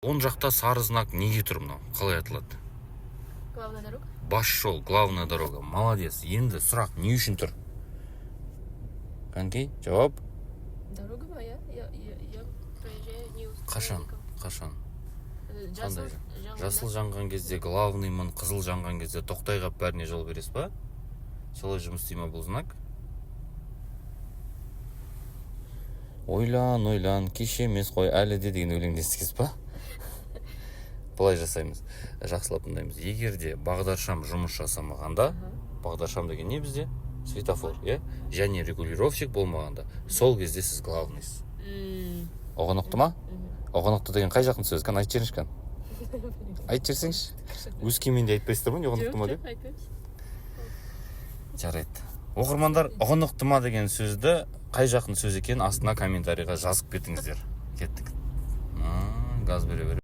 Оң жақта сары знак неге тұр мынау? Қалай аталады? Главная дорога. Бас жол, главная дорога. Молодец. Енді сұрақ: не үшін тұр? Кәнекей, жауап. Дорога моя. Я проезжаю, не уступаю Қашан? никому. Қашан? Жасыл Қандай? жанғанда. Жасыл жанған кезде главный мын, қызыл жанған кезде тоқтай қалып, бәріне жол бересіз ба? Солай жұмыс істей ма бұл знак? Ойлан, ойлан, кеш емес қой әлі де деген өлеңді естігенсіз ба? Былай жасаймыз, жақсылап тыңдаймыз. Егер де бағдаршам жұмыс жасамағанда, бағдаршам деген не бізде? Светофор, иә, және регулировщик болмағанда, сол кезде сіз главный сыз. Ұғынықты ма? Ұғынықты деген қай жақтың сөзі? Кәне, айтып жіберіңізші, кәне, айтып жіберсеңізші. Өскеменде айтпайсыздар ма не, ұғынықты ма Жоқ, деп? жоқ, айтпаймыз. Жарайды, оқырмандар, ұғынықты ма деген сөзді қай жақтың сөзі екенін астына комментарий ға жазып кетіңіздер. Кеттік. Газ бере бере.